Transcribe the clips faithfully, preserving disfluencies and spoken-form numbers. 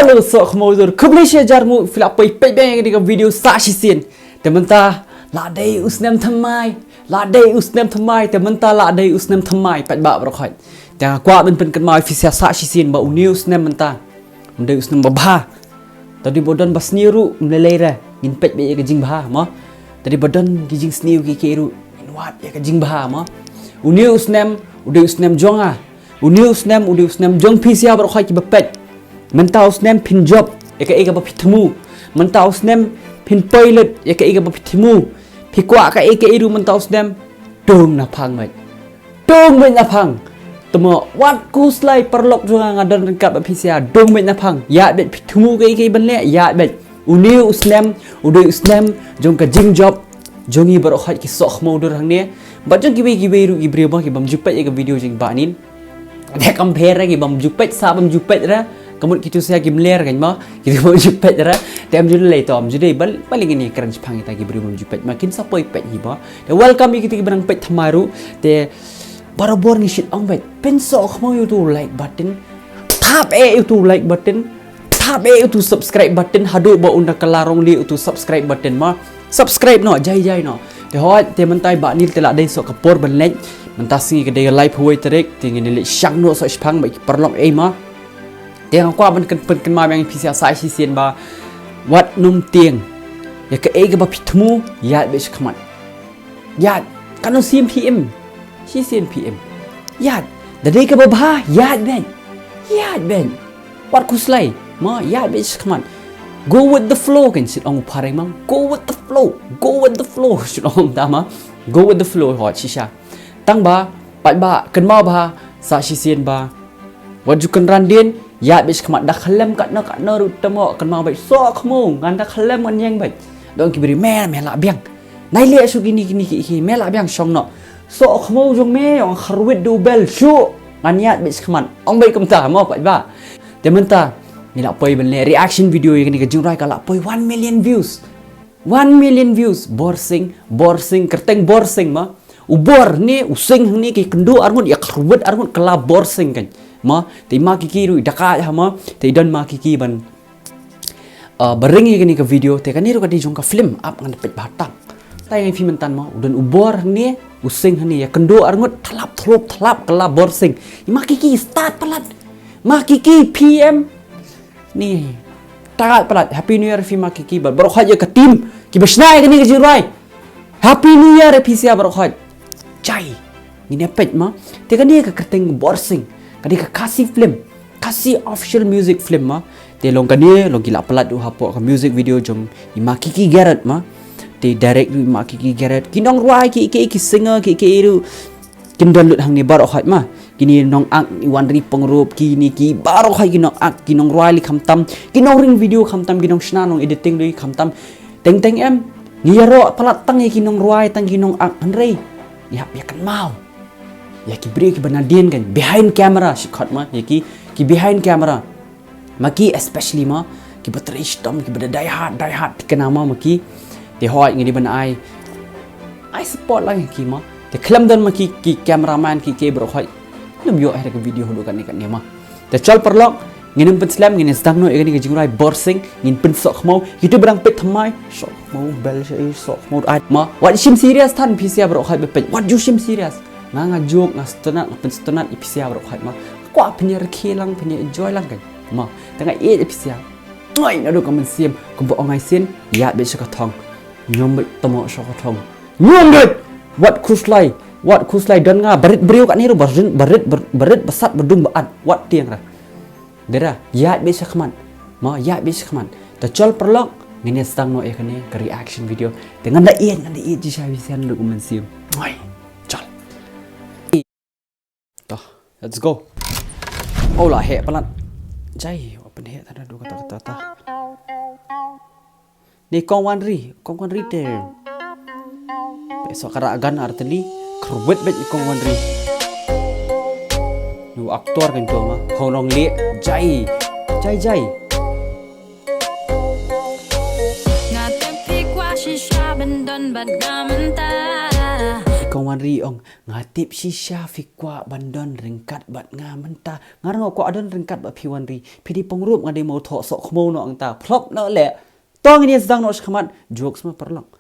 Hello, soh khmoi dur. Khublei shihajar nguh phi la poi peit biang ïa kane ka video sah shisien. Te mynta la dei u snem thymmai. La dei u snem thymmai. Te mynta la dei u snem thymmai. Peit ba baroh khoit. Te nga kwah ban pynkynmaw ïa phi sha sah shisien ba une u snem mynta um dei u snem ba bha. Te dei ba don ba sniew ruh um lei lei re. Ngin peit beit ïa ka jingbha mo. Te dei ba don ki jingsniew kiei kiei ruh ngin wad ïa ka jingbha mo. Une u snem u dei u snem jong nga. Une u snem u dei u snem jong phi sha baroh khoit kiba peit. Mynta u snem phin jop ïa kaei kaba phi thmu. Mynta u snem phin poi lut ïa kaei kaba phi thmu. Phi kwah kaei kaei ruh mynta u snem, dung na phang beit. Dung beit na phang. Te mo wat khuslai paralok jong nga, nga don ryngkat bad phi sha, dung beit na phang. Ïaid beit, phi thmu kaei kaei ban leh, ïaid beit. Une u snem u dei u snem jong ka jingjop jong ngi baroh khoit ki soh khmoi dur hangne. Bad jong kiwei kiwei ruh ki briew ba ki bym ju peit ïa ka video jong i Bah Nil. Te kam pher re, ki bym ju peit, sah bym ju peit re. Ka mut kito sha kim ler kan mo. Kito bym ju peit re. Te ym ju lei to, ym ju dei ba, ba lei ngin ïakren shaphang kita ki briew bym ju peit mo. Kin sa poi peit hi mo. Te welcome ïa kito kiba nang peit thymmai ruh. Te barabor ngi shit ong beit, pynsoh khmoi ïa uto u like button. Thap eh ïa uto u like button. Thap eh ïa uto u subscribe button. Haduh ba un da kylla rong leh uto u subscribe button mo. Subscribe noh, jai jai noh. Te hooid, te mynta i Bah Nil te la dei soh ka por ban leit. Mynta sngi ka dei ka laiphew wei tarik, te ngin leit shang noh soh shaphang bad ki paralok ei mo. Te nga kwah ban kyn-, pynkynmaw biang ïa phi sha sah shisien ba wat nym tieng. Ïa kaei kaba phi thmu, ïaid beit shakhmat. Ïaid, katno sien phi im. Shisien phi im. Ïaid, da dei kaba bha, ïaid beit. Ïaid beit. Wat khuslai mo, ïaid beit shakhmat. Go with the flow, kan shit ong u phareng mo. Go with the flow. Go with the flow. Shit ong ta mo. Go with the flow, hooid shisha. Tang ba, peit ba, kynmaw ba, sah shisien ba. Wat ju kynran dien, ïaid beit shakhmat, da khyllem katno katno ruh te mo, kynmaw beit, soh khmoi, ngan da khyllem ngan ïeng beit. Dang ki briew, me, me lah biang. Nai leh shuh kine kine kiei kiei, me lah biang shong noh. Soh khmoi jong me, ong kharwit da u bel shuh. Ngan ïaid beit shakhmat. Ong beit kumta mo, peit ba. Te mynta ngi la poi ban leh reaction video ïa kane ka jingrwai ka la poi one million views. One million views. Borsing, Borsing, kyrteng Borsing mo. U bor ne, u sing hangne, ki kynduh arngut, ïa kharwit arngut, kylla Borsing kan. Mo, te i Ma Kiki ruh i da kait ha mo, te i don Ma Kiki ban, uh, ba ring ïa kane ka video, te kane ruh ka dei jong ka film, ap ngan da peit ba tang. Te ngi phi mynta mo, u don u bor hangne, u sing hangne, ïa kynduh arngut, thlap, thlop, thlap, kylla Borsing. I Ma Kiki, start palat. Ma Kiki, P M. Ni. Tang palat, Happy New Year phi Ma Kiki bad baroh khoit ïa ka team kiba shna ïa kane ka jingrwai. Happy New Year ïa phi sha baroh khoit. Jai. Ngin ïa peit mo. Te kane ka kyrteng Borsing. Kane ka Khasi film. Khasi official music film mo. Te long kane, long ki la palat ruh hapoh ka music video jong i Ma Kiki Garrett mo. Te direct ruh i Ma Kiki Garrett. Ki nongrwai kiei kiei, ki singer kiei kiei ruh kin don lut hangne baroh khoit mo. Kine nongak i Wanri Pyngrope, kine ki baroh khoit ki nongak, ki nongrwai lei khamtam, ki nongring video khamtam, ki nongshna nong editing lei khamtam. Teng teng em, ngi ïaroh palat tang ïa ki nongrwai, tang ki nongak, hynrei ïa, ïa kynmaw ïa ki briew kiba nadien kan, behind camera, shi khot mo, ïa ki, ki behind camera. Ma Ki especially mo, kiba trei shitom, kiba da die hard, die hard, te kane mo Ma Ki. Te hooid ngi dei ban ai, ai support lang ïa ki mo. Te khlem don Ma Ki, ki cameraman, ki, ki baroh khoit, ym ïoh hi ka video haduh katne katne mo. Te chal paralok, ngin ym pynslem, ngin sdang noh ïa kane ka jingrwai Borsing, ngin pynsoh khmoi. Kito ba dang peit thymmai, soh khmoi bel sha, soh khmoi ai mo. Wat shim serious than phi sha baroh khoit ba peit, wat ju shim serious. Nga, nga joke, nga sngewtynnat, nga pynsngewtynnat ïa phi sha baroh khoit mo. Kwah phin ïa rkhie lang, phin ïa enjoy lang kan mo. Te nga ïeit ïa phi sha. Ngoi naduh ka mynsiem, kumba ong ai sien, ïaid beit sha ka thong. Ñiom beit, tymmen sha ka thong. Ñiom beit. Wat khuslai, wat khuslai, don nga barit briew katne ruh, barit, barit, barit, barit ba sat ba dum ba at. Wat tieng ra. Dei ra, ïaid beit shakhmat. Mo, ïaid beit shakhmat. Te chal paralok, ngin ïa sdang noh ïa kane ka reaction video. Te ngan da ïeit, ngan da ïeit shisha phi sha naduh ka mynsiem. Ngoi. Chal. To, let's go. Oh, la heh palat. Jai, wa pynheh tang naduh kata kata ta. Ni Kong Wanri, Kong Wanri te. Peit soh ka rah gan ar tylli, kyrwit beit ni Kong Wanri. Ni u actor kan tu ma, Hong Rong Lieh, jai, jai, jai. Nga tip phi kwah shisha ban don bad nga mynta. Kong Wanri ong, nga tip shisha phi kwah ban don ryngkat bad nga mynta. Nga ruh nga kwah don ryngkat bad phi Wanri. Phi dei pyngrope, nga dei mawthoh, soh khmaw noh nangta. Phlop noh leh. To ngin ïa sdang noh shakhmat. Jokes ma paralok.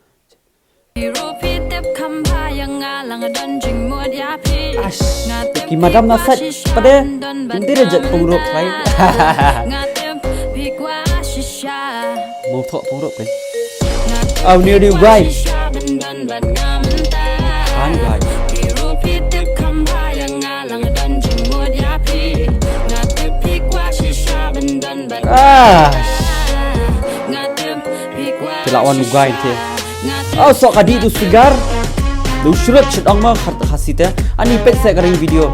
Ash, ki madam na sait pat de. Kin dei re jet pyngrope kai. Mawthoh pyngrope kai. Aw, ni dei guys. Kan guys. Ah. Phi la wan u guy te. Oh, soh ka dih u sigar. U shrut shet ong ma Khasi te. Ani peit seh ka ring video.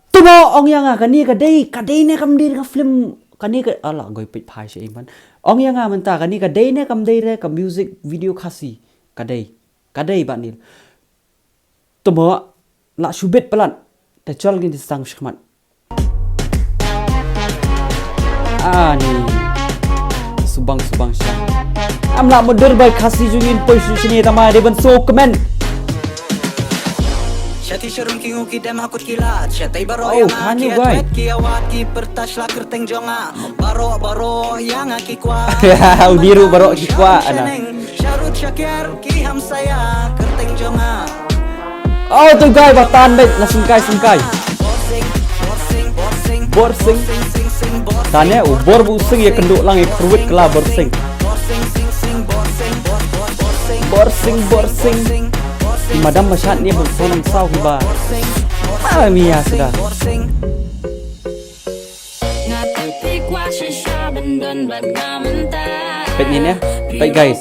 Tumo ong ïa nga kane ka dei, ka dei ne kam dei ka film. Kane ka, ala goi peit phai sha iman. Ong ïa nga mynta kane ka dei ne kam dei re ka music video Khasi. Ka dei. Ka dei Bah Nil. Tumo la shu bit palat. Te chol ngin sdang shakhmat. Ani. Subang, subang sha. Am lah mudur bai Khasi jong ngin poi shu shini tama de ban so comment. Shati sharum ki ngu ki dem hakut ki lat. Shatai baro. Oh, yang kan you guy. Ki awat ki pertas la kerteng jonga. Baro, baro yang ki kwa. Udiru baro ki kwa, ana. Sharut shakir ki hamsaya kerteng jonga. Oh, tu guy batan dek na sengkai sengkai. Borsing. Tane u bor bu sing ya kenduk lang ya kerwit kela borsing. Borsing, borsing. Ki madam mashat ni bang sonang sau ki ba. Ah, mia sudah. Pet ni ne, pet guys.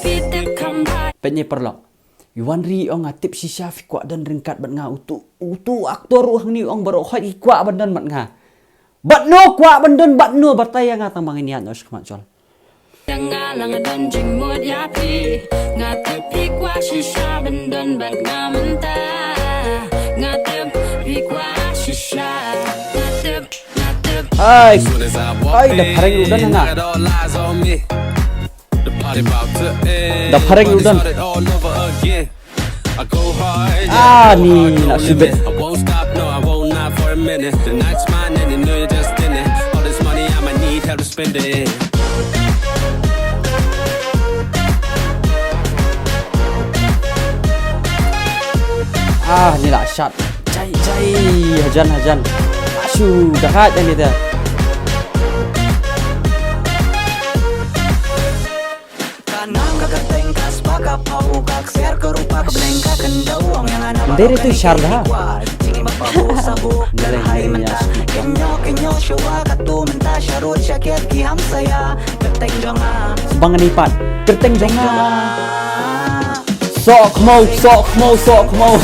Pet ni paralok. Wan ri ong nga tip shisha phi kwah don ryngkat bad nga utu, utu aktor u hangne ong baroh hoi ki kwah ban don bad nga. Bad no kwah ban don bad no batai ïa nga tang ba ngin ïaid noh shakhmat chol. Nga lang don jingmut ïa phi. Nga tip phi kwah shisha ban don bad nga mynta. Nga tip phi kwah shisha. Nga tip, nga tip. Ai, ai, da phareng ruh don hana. Da phareng ruh don. Ah, ni nak sibet. Ah, ni lah shot. Jai, jai, hajan, hajan. Ashu, jahat yang kita. Dari tu Sharda. Dari ni ya. Bang ni pat. Kerteng jonga. Sok mau, sok mau, sok mau.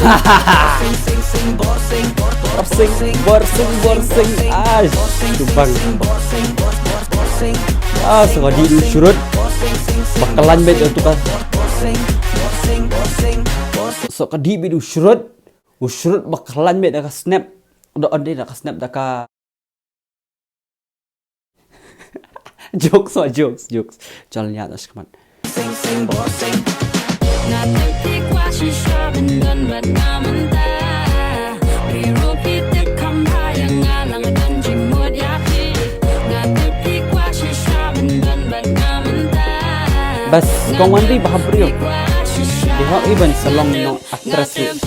Borsing, borsing, borsing. Ah, tu bang. Ah, sengadi u shrut. Bakalan bet tu kan. Sengadi bet u shrut. U shrut bakalan bet da ka snap. Da ande da ka snap da ka. Jokes, oh, jokes, jokes. Chal nya da shkmat. Sing sing borsing. Nga tip phi kwah shisha ban don bad nga mynta. Phi ruh phi tip kham bha ïa nga lang don jingmut ïa phi. Nga tip phi kwah shisha ban don bad nga mynta. Bas, kong wan ri bha briew. Di hok iban salong nong actress ruh.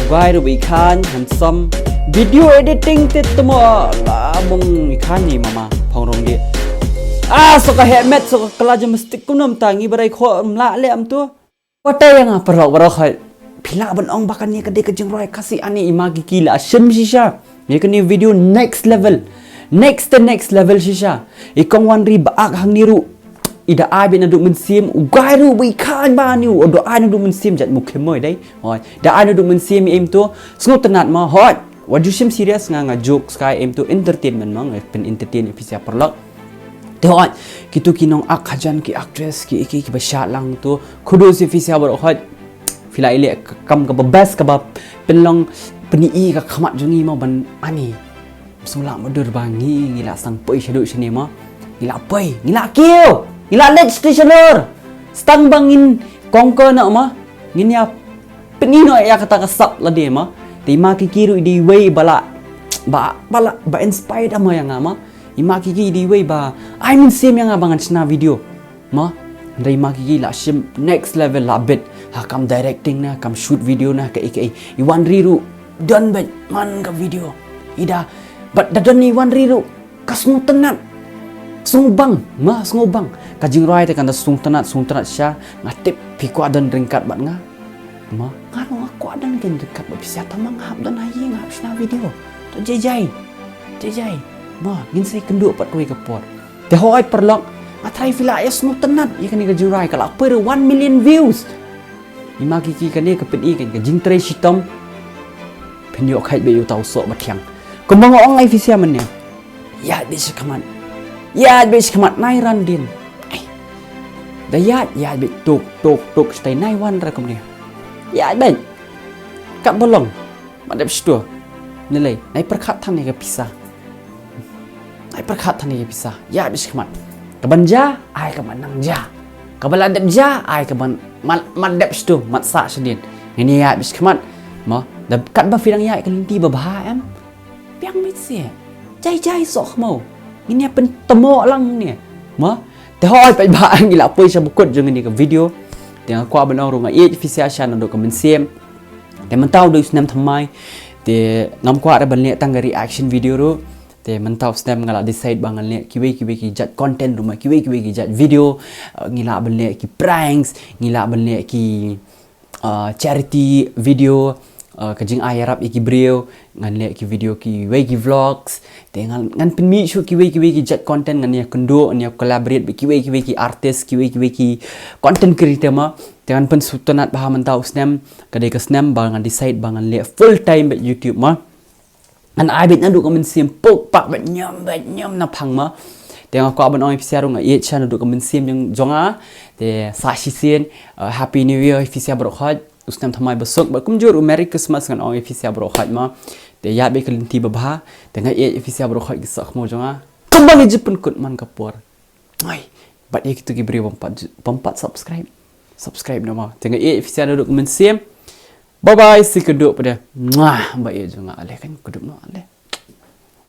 Guy ruh ba i khan handsome. Video editing te temo la bong i khan ni mama phong rong di. Ah, so ka helmet, so ka kala jam stick kum nam ta ngi barai kho mla le am tu. Wata yang apa rok rok hai. Phi lah ban ong ba kane ka dei ka jingrwai Khasi ani ima ki ki la shim shisha. Ïa kane video next level. Next to next level shisha. I kong wan ri ba ak hang ni ruh. I da ai bit naduh mynsiem, u guy ruh ba i khan ba ni u, u da ai naduh mynsiem jat mukhim moi dei. Hoi, da ai naduh mynsiem i em tu, sngewtynnat ma, hoi. Wat ju shim serious nga nga jokes kai em tu entertainment ma, nga pyn entertain i pisa paralok. Te hoi, kitu ki nong ak hajan ki actress ki ki ki ba shah lang tu, kudos i pisa paralok hoi. Phi la i leh kam kaba best kaba pynlong pyni i ka khmat jong i ma ban ani. Sngewlah madur ba ngi, ngi la sdang poi shaduh shane ma. Ngi la poi, ngi la kiew, ngi la leit station lor. Sdang ba ngin kongko na ma. Ngin ïa pyni noh ïa kata ka sap lade ma. Te i ma Kiki ruh i dei iwei ba la, ba, ba la, ba inspired ma ïa nga ma. I ma Kiki i dei iwei ba ai mynsiem ïa nga ba ngan shna video ma. Hynrei i ma Kiki la shim next level, la bit ha kam directing na, kam shoot video na, kaei kaei. I Wanri ruh don beit man ka video. I da, bad da don i Wanri ruh ka sngewtynnat, sngewbang ma, sngewbang. Ka jingrwai te kan da sngewtynnat, sngewtynnat shisha. Nga tip phi kwah don ryngkat bad nga ma. Nga ruh nga kwah don ryngkat bad phi shisha, tang ma nga hap don ha ïing, nga hap shna video. To jai jai, jai jai ma. Ngin sa ïakynduh pat kawei ka por. Te hooid paralok, nga tharai phi la ïa sngewtynnat ïa kane ka jingrwai, ka la poi ruh one million views. I ma Kiki, kane ka pyni ka jingtrei shitom. Phin ïoh khait beit ïa uta u soh ba thiang. Kumba nga ong ïa phi shisha mynne, ïaid beit shakhmat, ïaid beit shakhmat, nai ran dien. Ai, da ïaid, ïaid beit tuk tuk tuk, shatai nai wan ruh kumne. Ïaid beit katba long. Mat dep shuh. Nalei, nai pyrkhat than ïa ka pisa. Nai pyrkhat than ïa ka pisa. Ïaid beit shakhmat. Kaban jia, ai kaban nang jia. Kaba la dep jia, ai kaban mat, mat dep shuh, mat sah shadien. Ngin ïaid beit shakhmat ma. Da katba phi dang ïaid ka lynti babha em, biang beit seh. Jai jai soh khmaw. Ngin ïa pynthymmai lang ne ma. Te hooid paidbah, ngi la poi sha ba kut jong kane ka video. Te nga kwah ban ong ruh, nga ïeit ïa phi shisha naduh ka mynsiem. Te mynta u dei u snem thymmai. Te ngam kwah ruh ban leh tang ka reaction video ruh. Te mynta u snem nga la decide ba ngan leh kiwei kiwei ki jait content ruh ma, kiwei kiwei ki jait video. Uh, ngi lah ban leh ki pranks, ngi lah ban leh ki, uh, charity video, uh, ka jingai ïarap ïa ki briew. Ngan leh ki video kiwei ki vlogs. Te ngan, ngan pynmih shuh kiwei kiwei ki jait content, ngan ïakynduh, ngan ïa collaborate bad kiwei kiwei ki artist, kiwei kiwei ki content creator ma. Te ngan pynsngewtynnat bha mynta u snem. Ka dei ka snem ba ngan decide ba ngan leh full time bad YouTube ma. Ngan ai beit naduh ka mynsiem puk pak beit, niam beit, niam na phang ma. Te nga kwah ban ong ïa phi shisha ruh, nga ïeit shisha naduh ka mynsiem jong, jong nga. Te sa shisien, uh, Happy New Year ïa phi shisha baroh khoit. U snem thymmai ba suk bad kumjuh ruh Merry Christmas ngan ong ïa phi shisha baroh khoit ma. Te ïaid beit ka lynti babha. Te nga ïeit ïa phi shisha baroh khoit ki soh khmaw jong nga. Kumba ngi ju pynkut man ka por. Oi, bad ïa kito ki briew bym pat, bym pat subscribe, subscribe noh ma. Te nga ïeit ïa phi shisha naduh ka mynsiem. Bye bye, sa ïakynduh pat de. Mwah, ba ïeit jong nga, ale kan kynduh noh ale.